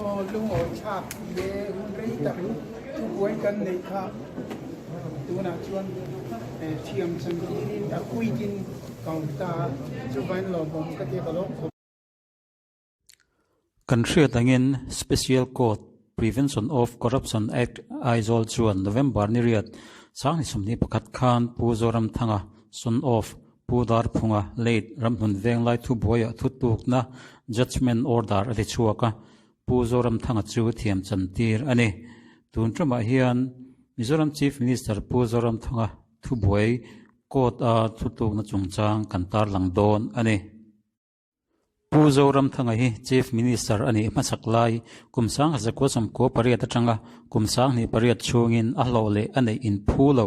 Aw lungawi thlak ti e, hun rei tak thubuai kan neih kha tunah chuan thiam chantirin a kuitin ka awm ta a, chuvangin lawmawm ka tia ka lawm khawp. Kan hriat angin Special Court, Prevention of Corruption Act, Aizawl chuan November ni riat 2021 khan Pu Zoramthanga, son of Pu Darphunga, late Ramhlun Venglai thubuaiah thutukna Judgement Order a ti chhuak a, Pu Zoramthanga chu thiam chantir a ni. Tun tumah hian Mizoram Chief Minister Pu Zoramthanga thubuai Court-a thutukna chungchang kan tarlang dawn a ni. Pu Zoramthanga hi Chief Minister a nih hmasak lai kum 1998 atanga kum 28 chhungin a hlawh leh a neih inphu lo,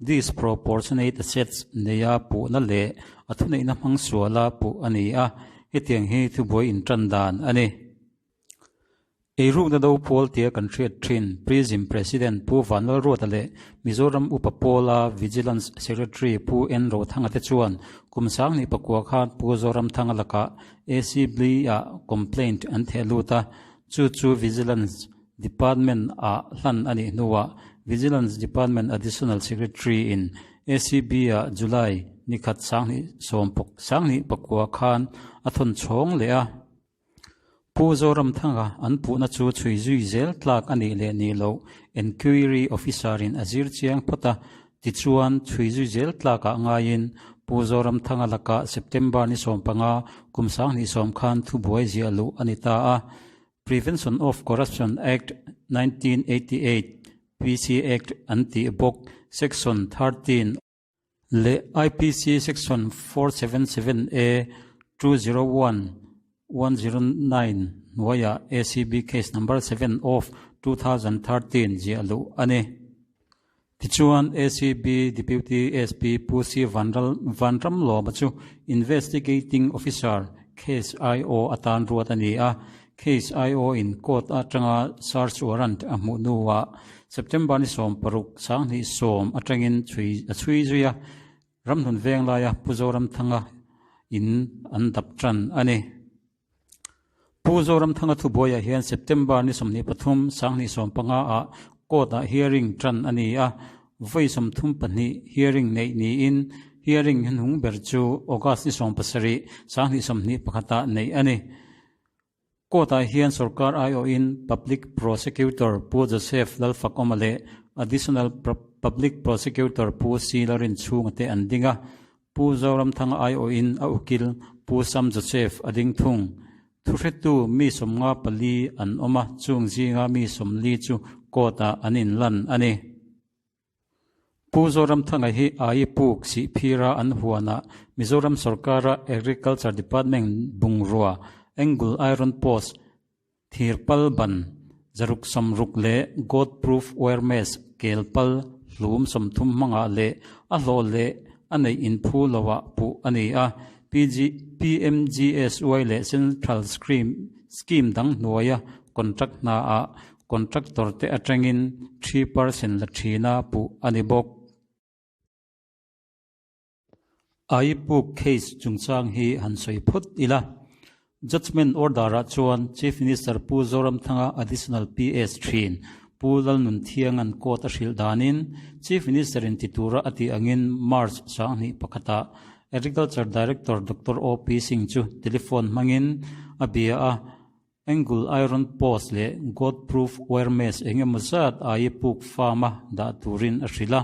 disproportionate assets, neia puhna leh a thuneihna hmang suala puh a ni a, hetiang hi thubuai intan dan a ni. Eirukna do pawl tia kan hriat thin Prism President Pu Vanlalruata leh Mizoram Upa Pawla Vigilance Secretary Pu N Rothanga te chuan kum 2009 khan Pu Zoramthanga lakah ACB-ah complaint an theh lut a, chu chu Vigilance Department-ah hlan a nih hnuah Vigilance Department Additional Secretary-in ACB-ah July nikhat 2019 khan a thawn chhawng leh a. Pu Zoramthanga an puhna chu chhui zui zel tlak a nih leh nih loh Enquiry Officer-in a zir chiang phawt a, tichuan chhui zui zel tlakah ngaiin Pu Zoramthanga lakah September ni 15 kum 2010 khan thubuai ziah luh a ni ta a. Prevention of Corruption Act 1988, PC Act an tih bawk, Section 13, Leh IPC Section 477A, 201, 109 hnuaiah ACB Case Number 7 of 2013 ziah luh a ni. Tichuan, ACB Deputy SP Pu C Vanramlawma chu Investigating Officer, Case IO atan ruat a ni a. Case IO in court atanga search warrant a hmuh hnuah September ni 16, 2010 atangin chhui a chhui zui a, Ramhlun veng laia Pu Zoramthanga in an dap tan a ni. Pu Zoramthanga thubuaiah hian September ni 23, 2015 ah court ah hearing tan a ni a, vawi 32 hearing neih niin hearing hnuhnung ber chu August ni 17, 2021 ah neih a ni. Court-ah hian sorkar aiawhin Public Prosecutor Pu Joseph Lalfakawma leh Additional Public Prosecutor Pu C Larinchhunga te an ding a, Pu Zoramthanga aiawhin a ukil Pu Sam Joseph a ding thung. Thuhretu mi 54 an awm a, chung zinga mi 40 chu court-ah an inlan a ni. Pu Zoramthanga hi Ai Puk Sihphira an huanah Mizoram sorkara Agriculture Department bungrua Angle Iron Post, Thirpal ban, zaruk 60 leh Goat Proof Wire Mesh kelpal hlum 30 hmangah leh a hlawh leh a neih inphu loah puh a ni a. PG, PMGSY leh Central Scheme dang hnuaia contract hnaah Contractor te atangin 3% la thina puh a ni bawk. Aipuk case chungchang hi han sawi phawt ila. Judgement order-ah chuan Chief Minister Pu Zoramthanga Additional PS thin Pu Lalnunthianga'n court a hrilh danin Chief Minister-in ti tura a tih angin March 2001-ah Agriculture Director Doctor OP Singh chu telephone hmangin a bia a, Angle iron post leh goat proof wire mesh eng emaw zat aia puk farm a dah turin a hrilh a.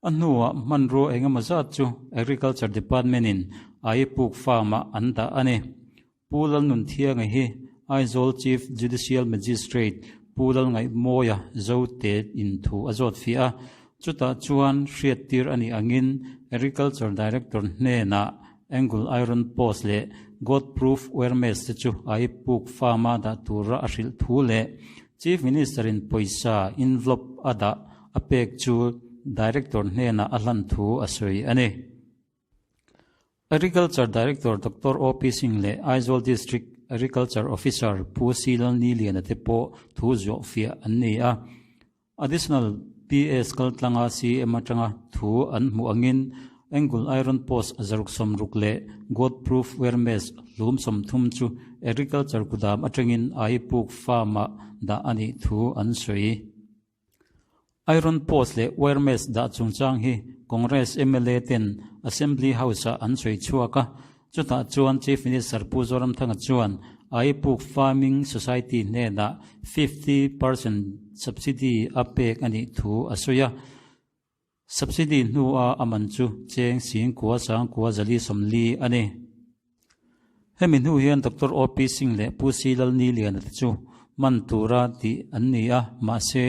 A hnuah hmanrua eng emaw zat chu Agriculture Department in aia puk farm ah an dah a ni. Pu Lalnunthianga hi Aizawl Chief Judicial Magistrate Pu Lalngaihmawia Zote in thu a zawt fiah a, chutah chuan hriattir a nih angin Agriculture Director hnenah Angle iron post leh goat proof wire mesh te chu ai puk farm a dah tura a hrilh thu leh Chief Minister in pawisa envelope a dah a pek chu Director hnenah a hlan thu a sawi a ni. Agriculture Director Doctor OP Singh leh Aizawl District Agriculture Officer Pu C Lalniliana te pawh thu zawh fiah an ni a. Additional PS kaltlanga CM atanga thu an hmuh angin Angle Iron Post 160 leh Goat Proof Wire Mesh hlum 30 chu Agriculture kudam atangin Aipuk Farm-ah dah a nih thu an sawi. Iron Post leh Wire Mesh dah chungchang hi Congress mla ten Assembly House-ah an sawi chhuak a, chutah chuan Chief Minister Pu Zoramthanga chuan Aipuk Farming Society hnenah 50 percent subsidy a pek a nih thu a sawi a. Subsidy hnua a man chu cheng 9440 a ni. Hemi hnu hian Doctor OP Singh leh Pu C Lalniliana te chu man tura tih an ni a, mahse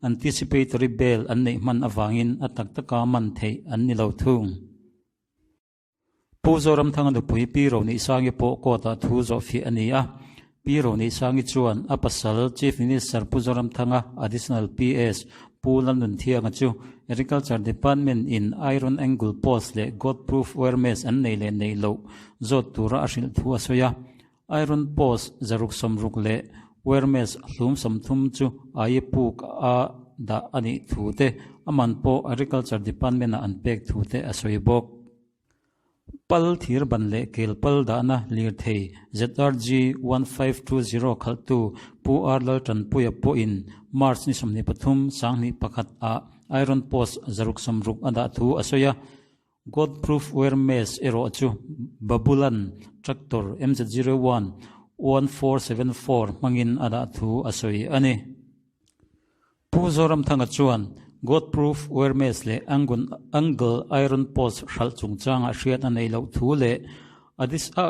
anticipatory bail an neih hman avangin a tak taka man theih an ni lo thung. Pu Zoramthanga nupui Pi Roneihsangi pawh court-ah thu zawhfiah a ni a. Pi Roneihsangi chuan a pasal Chief Minister Pu Zoramthanga Additional PS Pu Lalnunthianga chu Agriculture Department in Iron Angle Post leh Goat Proof Wire Mesh an nei leh neih loh zawt tura a hrilh thu a sawi a. Iron Post 160 leh Wire Mesh hlum 30 chu Aipuk a dah a nih thu te, a man pawh Agriculture Department ah an pek thu te a sawi bawk. Pal thir ban leh kel pal dahna lirthei ZRG 1520 khalhtu Pu R Laltanpuia pawhin March ni 23, 2001 ah Iron Post 160 a dah thu a sawi a. Goat Proof Wire Mesh erawh chu Babulan Tractor MZ 01 1474 hmangin a dah thu a sawi a ni. Pu Zoramthanga chuan Goat Proof Wire Mesh leh Angle Iron Post hralh chungchangah hriat a neih loh thu leh a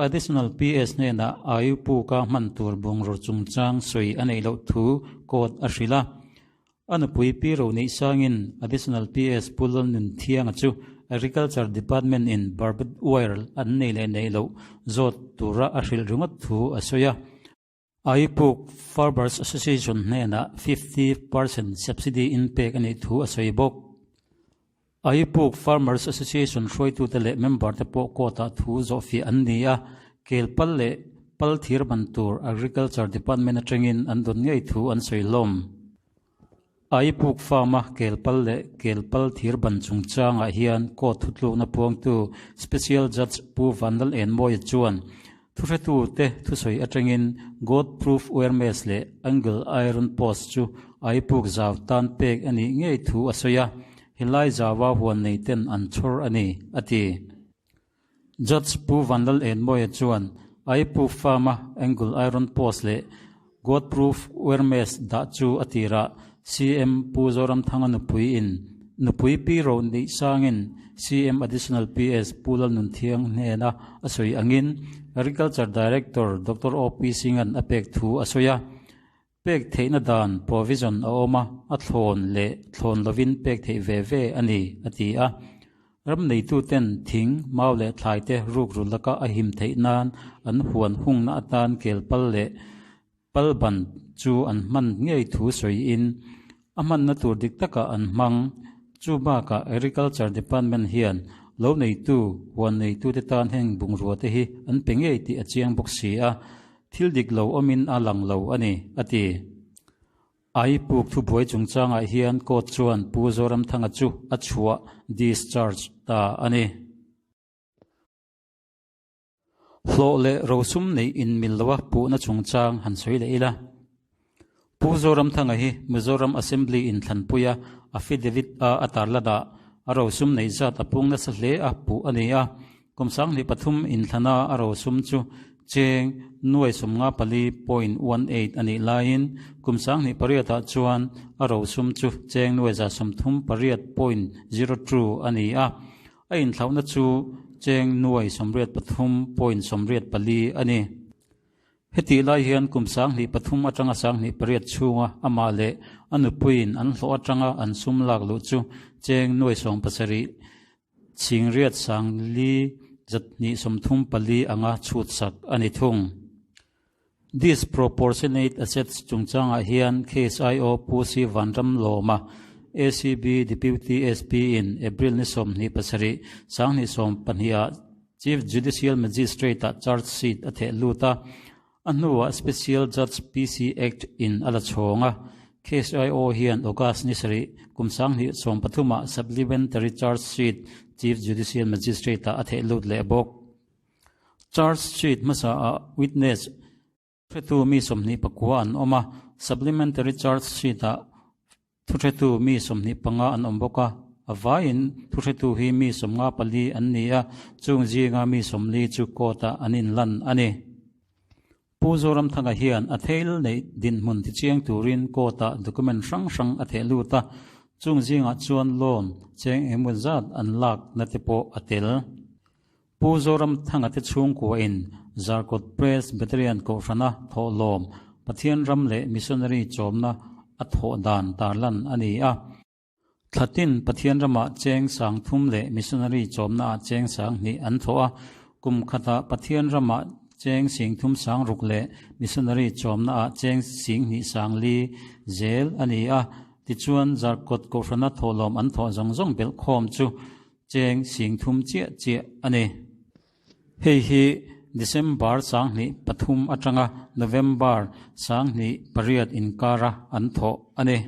Additional PS hnenah Aiupuka hman tur bungraw chungchang sawi a neih loh thu court a hrilh a. A nupui Pi Roneihsangin Additional PS Pu Lalnunthianga chu Agriculture Department in barbed wire an nei leh neih loh zawt tura a hrilh ringawt thu a sawi a. Aipuk Farmers Association hnenah 50 percent subsidy in pek a nih thu a sawi bawk. Aipuk Farmers Association hruaitute leh member te pawh court-ah thu zawhfiah an ni a, kel pal leh pal thir ban tur Agriculture Department atangin an dawn ngei thu an sawi hlawm. Aipuk Farm-a kel pal leh kel pal thir ban chungchangah hian court thutlukna puangtu Special Judge Pu Vanlal Enmawia chuan thuhretute thusawi atangin Goat Proof Wire Mesh leh Angle Iron Post chu Aipuk zau tan pek a nih ngei thu a sawi a, helai zaua huan nei ten an chhawr a ni, a ti. Judge Pu Vanlal Enmawia chuan Aipuk Farm-a Angle Iron Post leh Goat Proof Wire Mesh dah chu a tirah CM Pu Zoramthanga nupui in nupui Pi Roneihsangin CM Additional PS Pu Lalnunthiang hnena a sawi angin Agriculture Director Doctor OP Singh-a'n a pek thu a sawi a. Pek theihna dan provision a awm a, a thlawn leh thlawn lovin pek theih ve ve a ni, a ti a. Ram neituten thing, mau leh thlai te rukru laka a him theih nan an huan hungna atan kel pal leh pal ban chu an hman ngei thu sawiin a hmanna tur dik takah an hmang. Chu bakah Agriculture Department hian lo neitu, huan neitute tan heng bungrua te hi an pe ngei tih a chiang bawk si a, thil dik lo awmin a lang lo a ni, a ti. Aipuk thubuai chungchangah hian court chuan Pu Zoramthanga chu a chhuah, discharge, ta a ni. Hlawh leh rosum neih inmil loa puhna chungchang han sawi leh ila. Pu Zoramthanga hi Mizoram Assembly inthlanpuia affidavit a a tarlanah a rosum neih zat a pung nasa hle a puh a ni a. Kum 2003 inthlana a rosum chu cheng 54.18 a nih laiin kum 2008ah chuan a rosum chu cheng 138.02 a ni a. A inthlauhna chu cheng 83.84 a ni. Hetih lai hian kum 2003 atanga 2008 chhunga amah leh a nupuiin an hlawh atanga an sum lak luh chu cheng 70 8,434 anga chhut sak a ni thung. Disproportionate assets chungchangah hian case IO Pu C Vanram Lawma, ACB Deputy SP in April ni 27, 2012ah Chief Judicial Magistrate-ah charge sheet a theh lut a, a hnuah Special Judge PC Act in a la chhawng a. Case IO hian August ni 7, kum 2013ah supplementary charge sheet. Chief Judicial Magistrate-ah a theh lut leh bawk. Charge sheet hmasaah witness hretu mi 24 an awm a, supplementary charge sheet-ah thuhretu mi 25 an awm bawk a, a vaiin thuhretu hi mi 54 an ni a, chung zinga mi 40 chu court-ah an inlan a ni. Pu Zoramthanga hian a theil neih dinhmun tichiang turin court-ah document hrang hrang a theh lut a, chung zingah chuan loan cheng engemaw zat an lakna te pawh a tel. Pu Zoramthanga te chhungkua in Zarkawt Presbyterian Kohhrana thawhlawm Pathian ram leh Missionary chawmna a thawh dan tarlan a ni a. Thlatin Pathian ramah cheng 3000 leh Missionary chawmnaah cheng 2000 an thawh a, kum khatah Pathian ramah cheng 3600 leh Missionary chawmnaah cheng 2400 zel a ni a. Tichuan Zarkawt Kohhrana thawhlawm an thawh zawng zawng belhkhawm chu Cheng 3000 chiah chiah a ni. Hei hi December 2003 atanga November 2008 inkara an thawh a ni.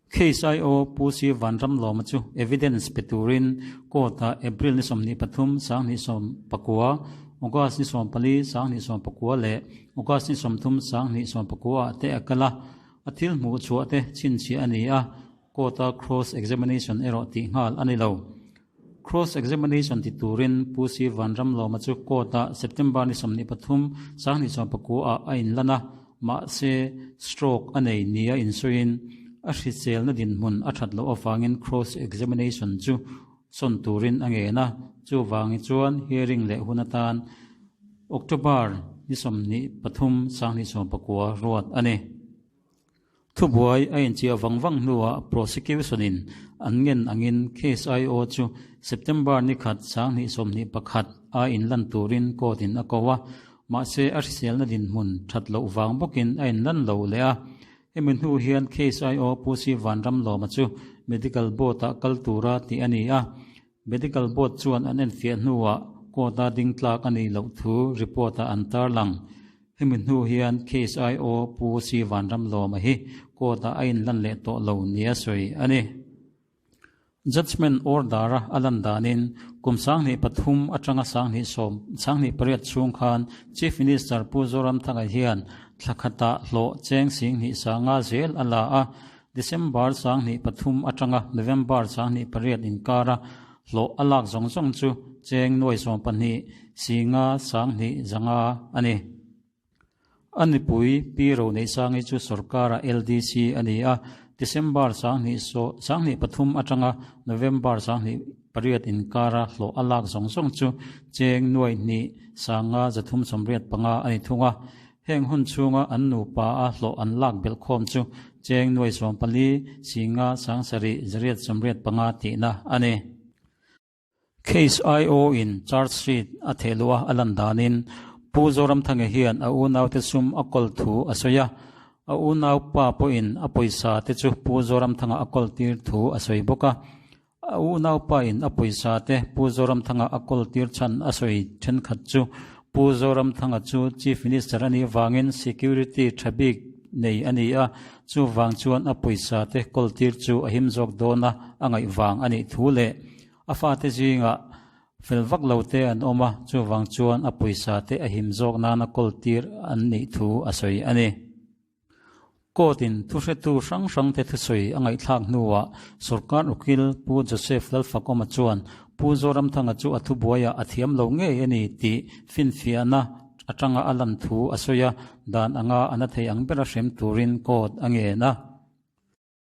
Case IO Pu Si Vanramlawma chu evidence pe turin court-ah April ni 23, 2019, August ni 14, 2019 leh August ni 30, 2019 ah te a kal a, a thil hmuh chhuah te chhinchhiah a ni a. Court-a cross examination erawh tih nghal a ni lo. Cross examination ti turin Pu Si Vanramlawma chu court-ah September ni 23, 2019 ah a inlan a, mahse stroke a nei nia insawiin a hriselna dinhmun a that loh avangin cross examination chu sawn turin a ngen a, chuvangin chuan hearing leh hun atan October ni 23, 2019 ruat a ni. Thubuai a inchiah vang vang hnuah prosecution-in an ngen angin case IO chu September ni khat 2021 a inlan turin court-in a ko a, mahse a hriselna dinhmun that loh vang bawkin a inlan lo leh a. Hemi hnu hian case IO Pu Si Vanramlawma chu Medical Board-ah kal tura tih a ni a, Medical Board chuan an enfiah hnuah court-a ding tlak a nih loh thu report-ah an tarlang. Hemi hnu hian case IO Pu Si Vanramlawma hi court-ah a inlan leh tawh lo nia sawi a ni. Judgement order-a a lan danin kum 2003 atanga 2010 2008 chhung khan Chief Minister Pu Zoramthanga hian thla khatah hlawh cheng 2500 zel a la a, December 2003 atanga November 2008 inkara hlawh a lak zawng zawng chu cheng nuai 12 singa 2500 a ni. A nipui Pi Roneihsangi chu sorkara LDC a ni a, December 2023 atanga November 2008 inkara hlawh a lak zawng zawng chu cheng nuai hnih sanga 385 a ni thung a. Heng hun chhunga an nupa a hlawh an lak belh khawm chu cheng nuai 14 singa 7885 tihna a ni. Case IO in charge sheet a theh luh a a lan danin Pu Zoramthanga hian a unaute sum a kawl thu a sawi a, a unaupa pawhin a pawisa te chu Pu Zoramthanga a kawl tir thu a sawi bawk a. A unaupa in a pawisa te Pu Zoramthanga a kawl tir chhan a sawi thenkhat chu Pu Zoramthanga chu Chief Minister a nih vangin security tha bik nei a ni a, chuvang chuan a pawisa te kawl tir chu a him zawk dawn a a ngaih vang a nih thu leh a fate zingah fel vak lo te an awm a, chuvang chuan a pawisa te a him zawk nana kawl tir an nih thu a sawi a ni. Court-in thuhretu hrang hrangte thusawi a ngaihthlak hnuah sorkar ukil Pu Joseph Lalfakawma chuan Pu Zoramthanga chu a thubuaiah a thiam lo ngei a ni tih finfiahna atanga a lan thu a sawi a, dan anga a na thei ang bera hrem turin court a ngen a.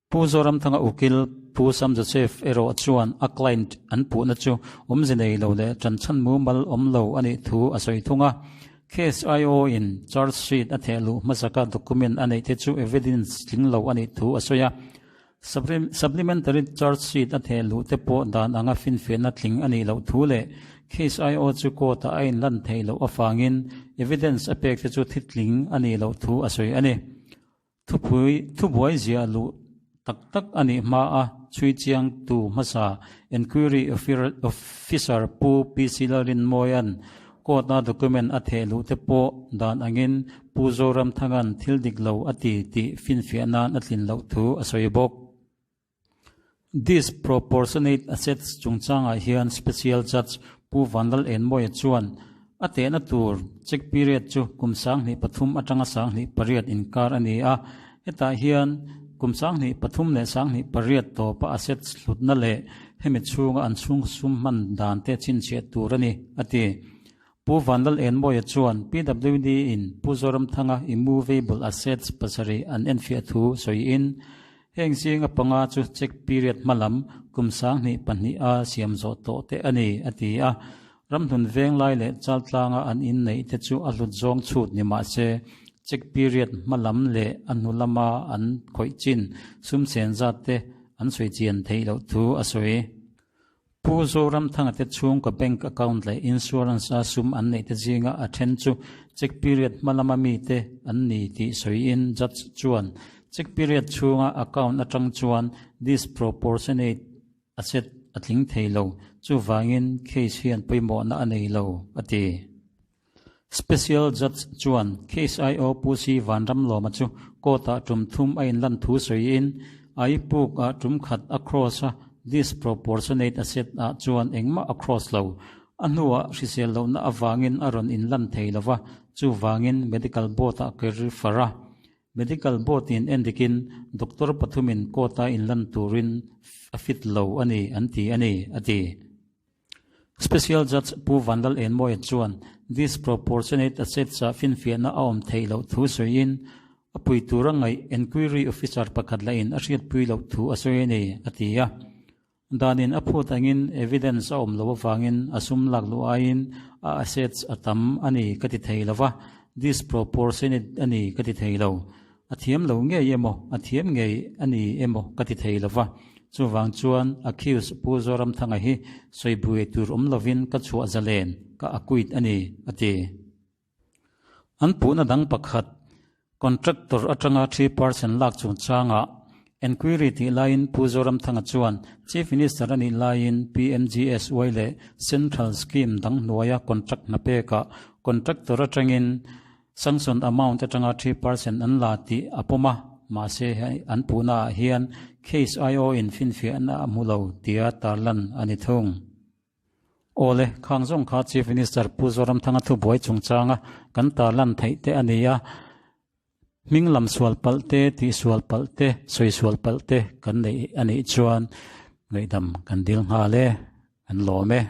Pu Zoramthanga ukil Pu Sam Joseph erawh chuan a client an puhna chu awmze nei lo leh ṭanchhan mumal awm lo a nih thu a sawi thung a. Case IO in charge sheet a theh luh hmasaka document a neih te chu evidence tling lo a nih thu a sawi a. Supplementary charge sheet a theh luh te pawh dan anga finfiahna tling a nih loh thu leh case IO chu court-ah a inlan theih loh avangin evidence a pek te chu thi tling a nih loh thu a sawi a ni. Thupui thubuai ziah luh tak tak a nih hma a chhui chiang tu hmasa Enquiry Officer Pu PC Lalrinmawia'n court-a document a theh luh te pawh dan angin Pu Zoramthanga'n thil dik lo a ti tih finfiah nan a tlin loh thu a sawi bawk. Disproportionate assets chungchangah hian Special Judge Pu Vanlal Enmawia chuan a tehna tur check period chu kum 23 atanga 38 inkar a ni a, hetah hian kum 23 leh 38 tawpa assets hlutna leh hemi chhunga an chhung sum hman dan te chhinchhiah tur a ni, a ti. Pu Vanlal Enmawia chuan PWD in Pu Zoramthanga immovable assets pasarih an enfiah thu sawiin, heng zinga panga chu check period hmalam kum 2002 a siam zawh tawh te a ni, a ti a. Ramhlun Venglai leh Chaltlanga an inneih te chu a hlut zawng chhut ni mah se, check period hmalam leh a hnu lama an khawih chin sum chen zat te an sawi chian theih loh thu a sawi. Pu Zoramthanga te chhungkaw bank account leh insurance a sum an neih te zinga a then chu check period hma lama mite an ni tih sawiin judge chuan check period chhunga account atang chuan disproportionate asset a tling thei lo, chuvangin case hian pawimawhna a nei lo, a ti. Special Judge chuan case IO Pu Si Vanramlawma chu court-ah tum thum a inlan thu sawiin ai puk-ah tum khat a cross a, disproportionate asset ah chuan engmah a cross lo. A hnuah hrisel lohna avangin a rawn inlan thei lo va, chuvangin Medical Board-ah ka refer a. Medical Board-in endikin doctor pathumin court-a inlan turin a fit lo a ni an ti a ni, a ti. Special Judge Pu Vanlal Enmawia chuan disproportionate assets-ah finfiahna a awm theih loh thu sawiin, a pui tura ngaih Enquiry Officer pakhat lahin a hriatpui loh thu a sawi a ni, a ti a. Danin a phut angin evidence a awm loh avangin a sum lak luh aiin a assets a tam a ni ka ti thei lo va, disproportionate a ni ka ti thei lo. A thiam lo ngei emaw, a thiam ngei a ni emaw ka ti thei lo va. Chuvang chuan accused Pu Zoramthanga hi sawibuai tur awm lovin ka chhuah zalen, ka acquit a ni, a ti. An puhna dang pakhat, contractor atanga 3 percent lak chungchangah enquiry tih laiin Pu Zoramthanga chuan Chief Minister a nih laiin PMGSY leh Central Scheme dang hnuaia contract hna pekah contractor atangin Sanction amount atanga 3% an la tih a pawm a, mahse an puhna ah hian case IO in finfiahna a hmu lo tia tarlan a ni thung. Awle, khang zawng kha Chief Minister Pu Zoramthanga thubuai chungchanga kan tarlan theih te a ni a, hming lam sual palh te, tih sual palh te, sawi sual palh te kan neih a nih chuan ngaihdam kan dil nghal e, kan lawm e.